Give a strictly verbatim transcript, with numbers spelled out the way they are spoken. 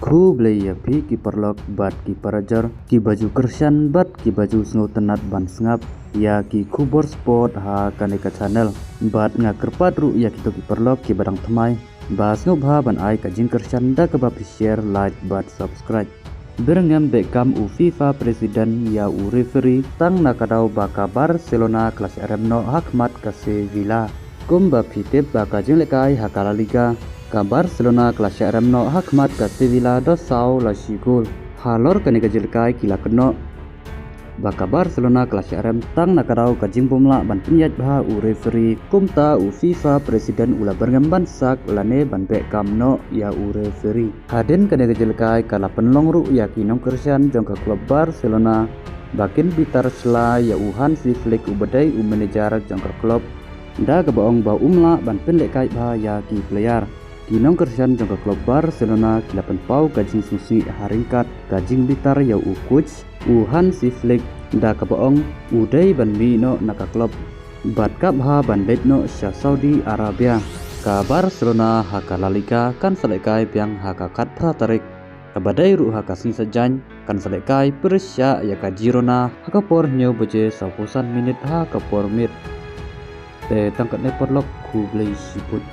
Khublei ïa phi ki paralok bad ki parajor, ki ba ju kyrshan bad ki ba ju sngewtynnad ban sngap ïa ki khubor sport ha kane ka channel. Bad nga kyrpad ruh ïa kito ki paralok ki ba dang thymmai ba sngewbha ban ai ka jingkyrshan da kaba phi share, like bad subscribe. Byrngem beh kam u FIFA president ïa u referee tang na ka daw ba ka Barcelona ka la shah rem noh ha khmat ka Sevilla. Kumba phi tip ba ka jinglehkai ha ka La Liga, ka Barcelona ka la shah rem noh ha khmat ka Sevilla da saw la shi gol. Halor kane ka jinglehkai ki la kynnoh ba ka Barcelona ka la shah rem tang na ka daw ka jingbymlah ban pynïaid bha u referee, kumta u FIFA president u la byrngem ban sak lane ban beh kam noh ïa u referee. Hadien kane ka jinglehkai ka la pynlong ruh ïa ki nongkyrshan jong ka klub Barcelona ba kin bitar sla ïa u Hansi Flick uba dei u manager jong ka klub, da kaba ong ba um lah ban pynlehkai bha ïa ki player. Ki nongkyrshan jong ka klub Barcelona ki la pynpaw ka jingsngewsih ha ryngkat ka jingbitar ïa u coach u Hansi Flick, da kaba ong u dei ban mih noh na ka klub bad kap ha ban leit noh sha Saudi Arabia. Ka Barcelona ha ka La Liga kan sa lehkai biang ha ka khatphra tarik, kaba dei ruh ha ka sngi Saitjaiñ kan sa lehkai pyrshah ïa ka Girona ha ka por hynñiew baje sawphew san minit ha ka por miet. Te tang katne paralok, khublei shibun.